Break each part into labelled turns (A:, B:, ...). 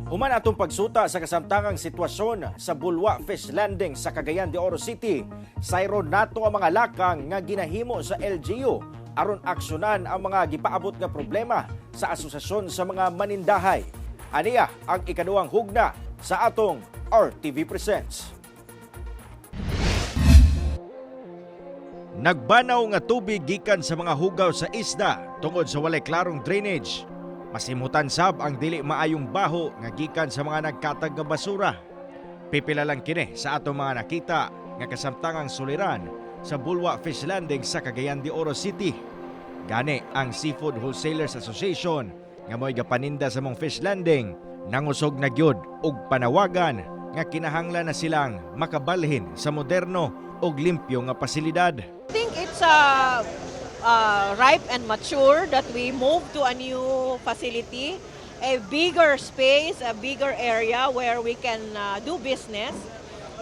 A: Human atong pagsuta sa kasamtangang sitwasyon sa Bulua Fish Landing sa Cagayan de Oro City, sayron nato ang mga lakang nga ginahimo sa LGU aron aksyonan ang mga gipaabot nga problema sa asosasyon sa mga manindahay. Aniya ang ikaduhang hugna sa atong RTV Presents. Nagbanaw nga tubig gikan sa mga hugaw sa isda tungod sa walay klarong drainage. Masimhutan sab ang dili maayong baho nga gikan sa mga nagkatag nga basura. Pipila lang kini sa atong mga nakita nga kasamtangang suliran sa Bulua Fish Landing sa Cagayan de Oro City. Gani ang Seafood Wholesalers Association nga mo'y gapaninda sa maong fish landing nangusog na gyud og panawagan nga kinahanglan na silang makabalhin sa moderno ug limpyo nga pasilidad.
B: I think it's ripe and mature that we move to a new facility, a bigger space, a bigger area where we can do business.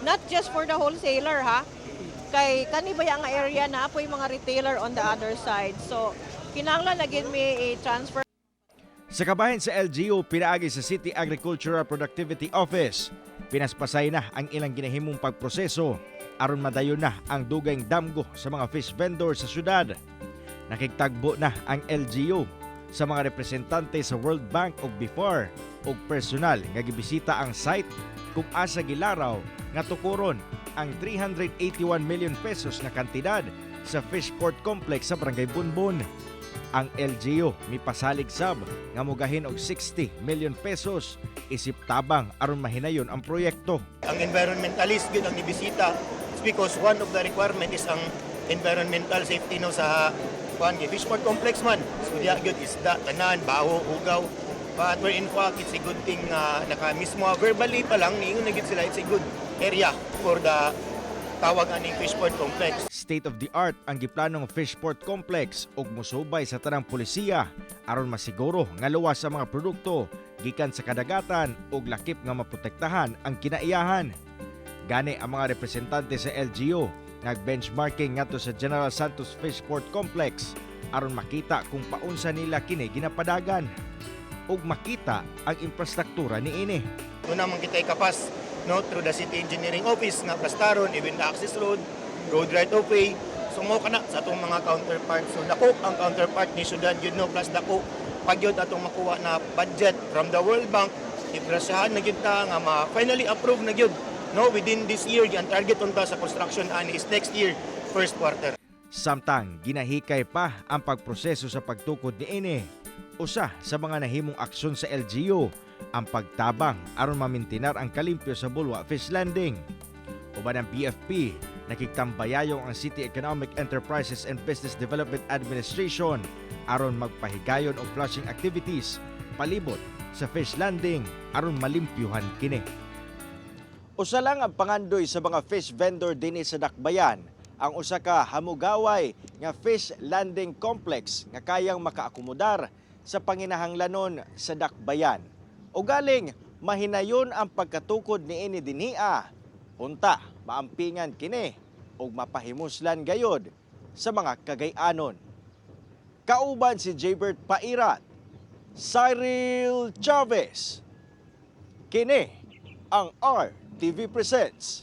B: Not just for the wholesaler, ha? Kay kani ba nga area naa poy mga retailer on the other side. So, kinahanglan na gyud mi i-transfer.
A: Sa kabahin sa LGU, pinaagi sa City Agricultural Productivity Office, pinaspasay na ang ilang ginahimong pagproseso aron madayon na ang dugayng damgo sa mga fish vendor sa syudad. Nakigtagbo na ang LGU sa mga representante sa World Bank ug BFAR ug personal nga gibisita ang site kung asa gilaraw nga tukuron ang 381 million pesos nga kantidad sa Fishport Complex sa Barangay Bonbon. Ang LGU mipasalig sab nga mugahin og 60 million pesos isip tabang aron mahinayon ang proyekto.
C: Ang environmentalist gyud ang nibisita. It's because one of the requirement is ang environmental safety, no, sa kuan kay Fishport Complex man. So diya gyud isda, tanan, baho, hugaw. But where in fact it's a good thing nga naka mismo verbally pa lang niingon na gyud sila it's a good area for the tawag aning Fishport Complex.
A: State of the art ang giplanong Fishport Complex ug mosubay sa tanang polisiya aron masiguro nga luwas ang mga produkto gikan sa kadagatan ug lakip nga maprotektahan ang kinaiyahan. Gani ang mga representante sa LGU nag-benchmarking ngadto sa General Santos Fishport Complex aron makita kung paunsa nila kini ginapadagan ug makita ang infrastruktura niini.
C: Una man kita ikapas, no, through the City Engineering Office nga plastaron even the access road, road right of way. So mo kana sa atong mga counterpart. So dako ang counterpart ni syudad gyud, no, plus dako pag gyud atong makuha na budget from the World Bank. Igrasyahan na gyud ta nga ma finally approve na gyud, no, within this year. Ang target unta sa construction ani is next year first quarter.
A: Samtang ginahikay pa ang pagproseso sa pagtukod niini, usa sa mga nahimong aksyon sa LGU ang pagtabang aron mamintinar ang kalimpyo sa Bulua Fish Landing. Uban ang BFP, nakigtambayayong ang City Economic Enterprises and Business Development Administration aron magpahigayon og flushing activities palibot sa fish landing aron malimpyuhan kini. Usa lang ang pangandoy sa mga fish vendor dinhi sa Dakbayan, ang usa ka hamugaway nga fish landing complex nga kayang makaakomodar sa panginahanglanon sa Dakbayan. O galing mahinayon ang pagkatukod niini dinhia. Unta maampingan kini ug mapahimuslan gayod sa mga Cagayanon. Kauban si Jabert Pairat, Cyril Chavez. Kini ang RTV Presents.